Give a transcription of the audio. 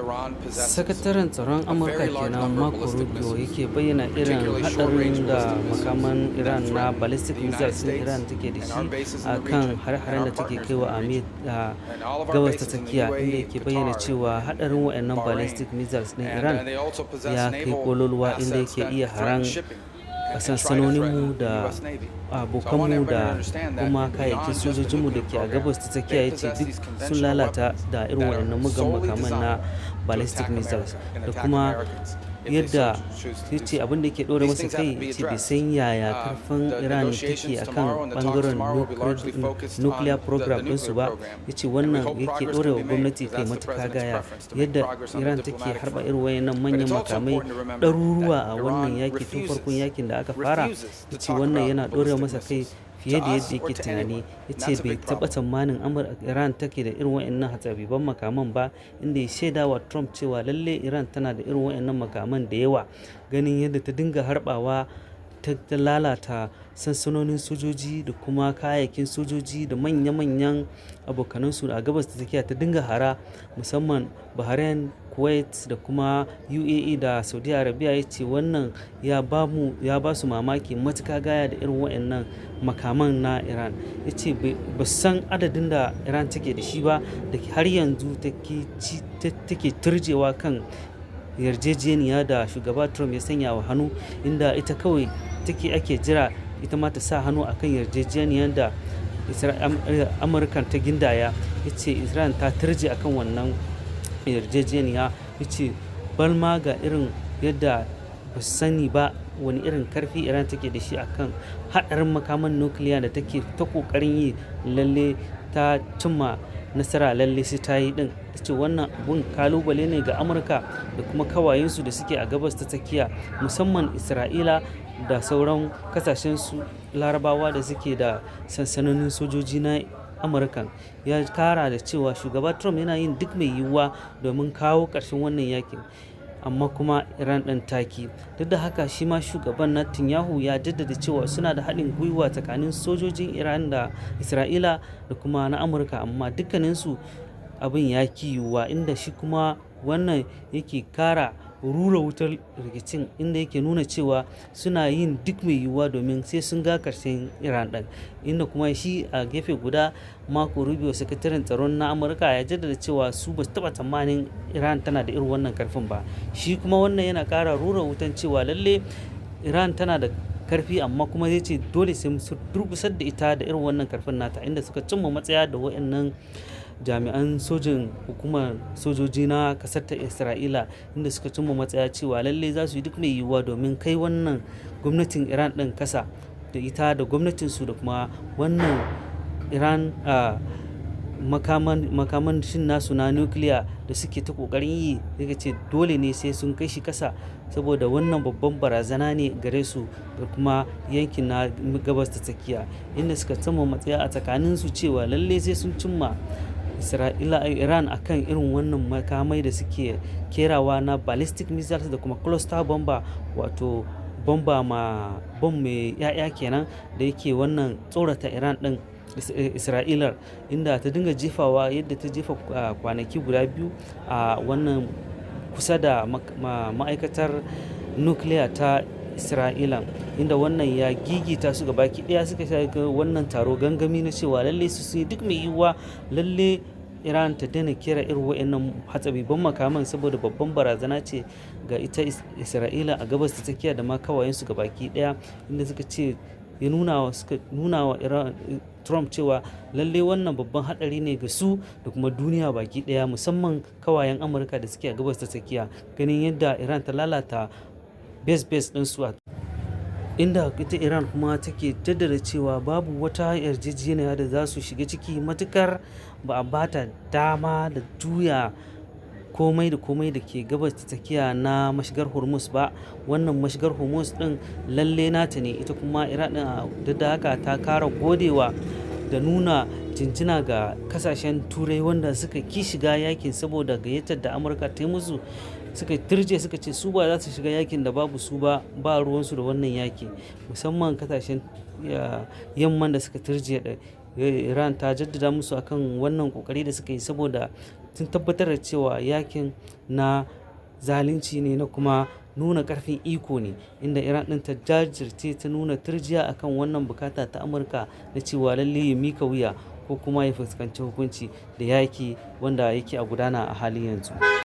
Iran possesses Sakataren tsaron a Amurka very large kenan number of Marco ballistic Rubio missiles, yake bayyana irin particularly short-range hadarin da ballistic missiles makaman that Iran na threaten ballistic the United missiles din Iran States take da and our shi bases a in the kan region and har-haren our da take partners in kaiwa the a region. a And all of our gabas ta bases in the tsakiya, inda UAE, yake bayyana Qatar, cewa hadarin and waɗannan Bahrain. ballistic missiles din And Iran they also possess ya kai naval kololuwa, inda assets yake that iya threaten haran shipping a and try to sansanoninmu threaten the da U.S. Navy. So I want abokanmu everybody to da understand that kuma beyond kayayyakin just the sojojinmu da nuclear ke a program, gabas ta tsakiya. they Ya ce possess duk these sun conventional lalata weapons da irin that are waɗannan mugan solely makaman na designed to ballistic attack missiles America and da attack kuma Americans if they so yadda choose to ya do ce so. abin da ke ɗore These masa things have kai, to be ya ce bai addressed. san yaya karfin The Iran take negotiations akan tomorrow and the talks bangaren tomorrow will be largely focused nuclear on the program ɗinsu nuclear ba. program. Ya ce And we wannan hope yake progress ɗore can wa be made gwamnati because kai that's the matuka president's gaya preference, to make yadda progress on the Iran take diplomatic harba front. irin wayannan But manyan it's also makamai important to remember ɗaruruwa that a wannan Iran yaki tun farkon refuses, yakin da aka fara. refuses Ya to ce talk wannan about yana ɗore ballistic masa kai missiles fiye to da us yadda or yake to tunani. anyone. Ya And ce that's a bai big taɓa problem. tsammanin Iran take da irin wayannan hatsabiban makaman ba, inda ya shaida wa Trump cewa lalle Iran tana da irin wayannan makaman da yawa, ganin yadda ta dinga harbawa ta lalata sansanonin sojoji da kuma kayayyakin sojoji da manya-manyan abokanansu a gabas ta tsakiya ta dinga hara, musamman Bahrain, Kuwait da kuma UAE da Saudi Arabia. Ya ce wannan ya ba mu ya ba su mamaki matuka gaya da irin wayannan makaman na Iran. Ya ce ba su san adadin da Iran take da shi ba, da har yanzu take turjewa kan yarjejeniya da shugaba Trump ya sanya wa hannu, inda ita kawai take ake jira ita ma ta sa hannu akan yarjejeniyar da Amurkan ta gindaya. Ya ce Iran ta turje akan wannan yarjejeniya. Ya ce balma ga irin yadda ba su sani ba wani irin karfi Iran take da shi akan haɗarin makaman nukiliya da take ta ƙoƙarin yi, lalle ta cimma nasara, lalle sai ta yi din. Ta ce wannan abun kalubale ne ga Amurka da kuma kawayensu da suke a gabas ta tsakiya, musamman Isra'ila da sauran kasashen su Larabawa da suke da sansanonin sojoji na Amurkan. Ya kara da cewa shugaba Trump yana yin duk mai yiwuwa domin kawo ƙarshen wannan yakin, amma kuma Iran ɗin taki. Duk da haka, shi ma shugaban Netanyahu ya jaddada cewa suna da haɗin gwiwa tsakanin sojojin Iran da Isra'ila da kuma na Amurka, amma dukkaninsu abin ya ki yiwuwa, inda shi kuma wannan yake kara rura wutar rikicin, inda yake nuna cewa suna yin duk mai yiwuwa domin sai sun ga karshen Iran ɗin. Inda kuma shi a gefe guda Marco Rubio, sakataren tsaron na Amurka, ya jaddada cewa su ba su taɓa tsammanin Iran tana da irin wannan karfin ba. Shi kuma wannan yana ƙara rura wutan cewa lalle Iran tana da karfi, amma kuma zai ce dole sai su durkusar da ita da irin wannan karfin nata, inda suka cimma matsaya da waɗannan jami'an sojin hukumar sojoji na kasar ta Isra'ila, inda suka cimma matsaya cewa lalle za su yi duk mai yiwuwa domin kai wannan gwamnatin Iran ɗin kasa, da ita da gwamnatinsu da kuma wannan Iran a makaman shin nasu na nukiliya da suke ta kokarin yi. Daga ce dole ne sai sun kai shi kasa, saboda wannan babban barazana ne gare su da kuma yankin na gabas ta tsakiya, inda suka cimma matsaya a tsakanin su cewa lalle sai sun cimma Isra'ila, Iran akan irin wannan makamai da suke kerawa na ballistic missiles da kuma cluster bomber, wato bomba ma bom mai ya'ya kenan, da yake wannan tsorata Iran din, Isra'ilar, inda ta dinga jefawa yadda ta jefa kwanaki guda 2 a wannan kusa da ma'aikatar nukiliya ta Isra'ila, inda wannan ya gigita su gabaki daya. Suka shiga wannan taro gangami na cewa lalle su yi duk mai yiwuwa lalle Iran ta daina kera irin wa'annan hatsabiban makaman, saboda babban barazana ce ga ita Isra'ila a gabas ta tsakiya da ma kawayensu gabaki daya, inda suka ce ya nuna wa suka nuna wa Iran, Trump cewa lalle wannan babban hadari ne ga su da kuma duniya baki daya, musamman kawayen Amurka da suke a gabas ta tsakiya, ganin yadda Iran ta lalata base base ɗinsu a inda ita Iran kuma take jaddada cewa babu wata yarjejeniya da za su shiga ciki matukar ba a bata dama da juya komai da komai da ke gabas ta tsakiya na mashigar Hormuz ba. Wannan mashigar Hormuz din lalle nata ne. Ita kuma Iran din, duk da haka, ta kara godewa da nuna jinjina ga kasashen Turai wanda suka ki shiga yakin saboda gayyatar da Amurka ta yi musu. Suka turje, suka ce su ba za su shiga yakin da babu su ba, ba ruwansu da wannan yaki, musamman kasashen yamman da suka turje da Iran. Ta jaddada musu akan wannan kokari da suka yi saboda Sun tabbatar da cewa yakin na zalunci ne, na kuma nuna karfin iko ne, inda Iran din ta jajirce ta nuna turjiya akan wannan bukata ta Amurka na cewa lalle ya mika wuya ko kuma ya fuskanci hukunci da yaki wanda yake a gudana a halin yanzu.